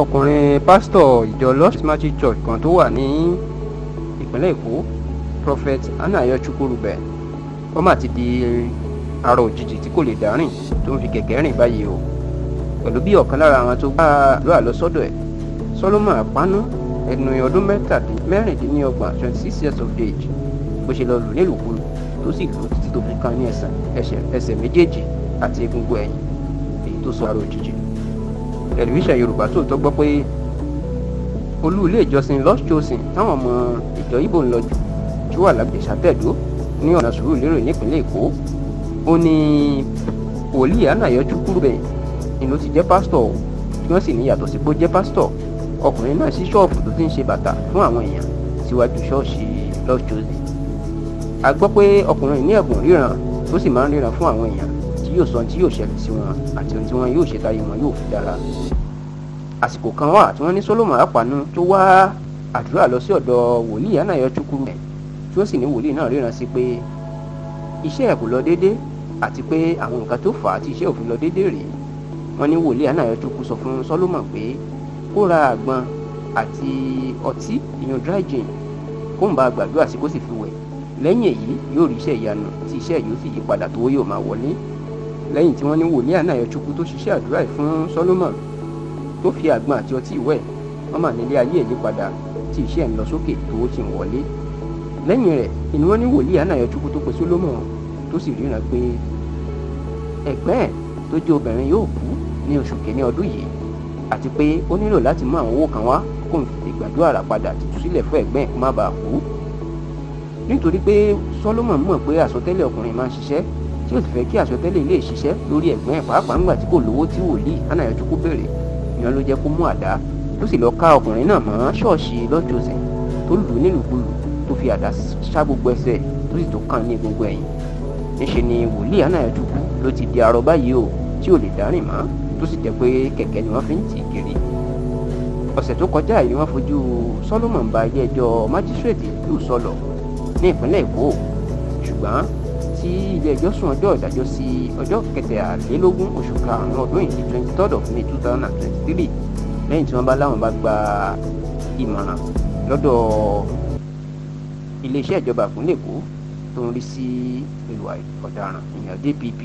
Ọkùnrin pásítọ̀ ìjọ Lost Magic Church kan tó wà ní ìpínlẹ̀ Èkó, Prophet Anayo Chukwurubẹ, ó mà ti di arọ òjijì tí kò lè dá rìn, tó ń fi kẹ̀kẹ́ rìn báyìí o, pẹ̀lú bí ọ̀kan lára àwọn tó gbá àdúrà lọ sọ́dọ̀ ẹ̀, Solomon Àpánú, ẹni ọdún 26, 26 years of age, bó ṣe lọ lù nílùkulù tó sì lù títí tó fi kán ní ẹsẹ̀ méjèèjì àti egungun ẹ̀yìn, èyí tó sọ arọ òjijì. Tẹlifíṣàn Yorùbá Tòótọ́ gbọ́ pé olú ilé ìjọsìn Lost Chosen táwọn ọmọ ìjọ Ìgbò ń lọ jù tí wà lágbègbè Ṣàtẹ̀dó ní ọ̀nà Sùúrùlérè nípínlẹ̀ Èkó, ó ní wòlíì Anayo Chukwurubẹ ni ló ti jẹ́ pásítọ̀, tí wọ́n sì ní yàtọ̀ sí pé ó jẹ́ pásítọ̀, ọkùnrin náà sí ṣọ́ọ̀bù tó ti ń ṣe bàtà fún àwọn èèyàn síwájú ṣọ́ọ̀ṣì Lost Chosen. A gbọ́ pé ọkùnrin ní ẹ̀bùn ríran, tó sì máa ń ríran fún àwọn èèyàn, tí yóò sọ ohun tí yóò ṣẹlẹ̀ sí wọn àti ohun tí wọn yóò ṣe táyé wọn yóò fi dára. Àsìkò kan wà tí wọ́n ní Solomon Àpánú tó wá àdúrà lọ sí ọ̀dọ̀ wòlíì Anayo Chukwurubẹ, tí ó sì ní wòlíì náà ríran sí pé iṣẹ́ ẹ̀ kò lọ déédé àti pé àwọn nǹkan tó fà á tí iṣẹ́ ò fi lọ déédé rèé. Wọ́n ní wòlíì Anayo Chukwu sọ fún Solomon pé kó ra àgbọn àti ọtí, ìyẹn dry gin, kó ń bá gbàdúrà sí, kó sì fi wẹ̀. Lẹ́yìn èyí, yóò rí iṣẹ́ ìyanu tí iṣẹ́ yóò sì yí padà, tó yóò máa wọlé. Lẹ́yìn tí wọ́n ní wòlíì Anayo Chukwu tó ṣiṣẹ́ àdúrà yìí fún Solomon, tó fi àgbọn àti ọtí wẹ̀, wọ́n mà nílé ayé ẹ̀ yí padà, tí iṣẹ́ ń lọ sókè, tó sì ń wọlé. Lẹ́yìn rẹ̀ ni wọ́n ní wòlíì Anayo Chukwu tó pe Solomon, tó sì ríran pé ẹ̀gbẹ́ ẹ̀ tó jẹ́ obìnrin yóò kú ní oṣù kìíní ọdún yìí, àti pé ó nílò láti mú àwọn owó kan wá kó n fi gbàdúrà rà padà tìtúsílẹ̀ fún ẹ̀gbẹ́ ẹ̀ kó má bàa kú. Nítorí pé Solomon mọ̀ pé àsọtẹ́lẹ̀ ọkùnrin máa ń ṣiṣẹ́, tí ó sì fẹ́ kí àsọtẹ́lẹ̀ lè ṣiṣẹ́ lórí ẹ̀gbọ́n ẹ̀, pàápàá ńgbà tí kò lówó tí wòlíì Anayo Chukwu béèrè, ìyẹn ló jẹ́ kó mú àdá, tó sì lọ ká ọkùnrin náà mọ́ ṣọ́ọ̀ṣì Lost Chosen, tó lù ú nílùkulù, tó fi àdá ṣá gbogbo ẹsẹ̀, tó sì tó kàn ní egungun ẹ̀yìn. Níṣe ni wòlíì Anayo Chukwu ló ti di arọ báyìí o, tí ò lè dárìn mọ́, tó sì jẹ́ pé kẹ̀kẹ́ ni wọ́n fi ń tì í kiri. Ọ̀sẹ̀ tó kọjá yìí ni wọ́n fojú Solomon ba ilé ẹjọ́ májísírèètì ìlú Sọlọ̀ ní ìpínlẹ̀ Èkó, ṣùgbọ́n tí ilé ẹjọ́ sún ọjọ́ ìdájọ́ sí ọjọ́ 23 oṣù karùn-ún ọdún yìí, 23rd of May 2023, lẹ́yìn tí wọ́n bá láwọn bá gba ìmọ̀ràn lọ́dọ̀ iléeṣẹ́ ìjọba ìpínlẹ̀ Èkó tó ń rí sí ìwà ọ̀daràn, ìyẹn DPP.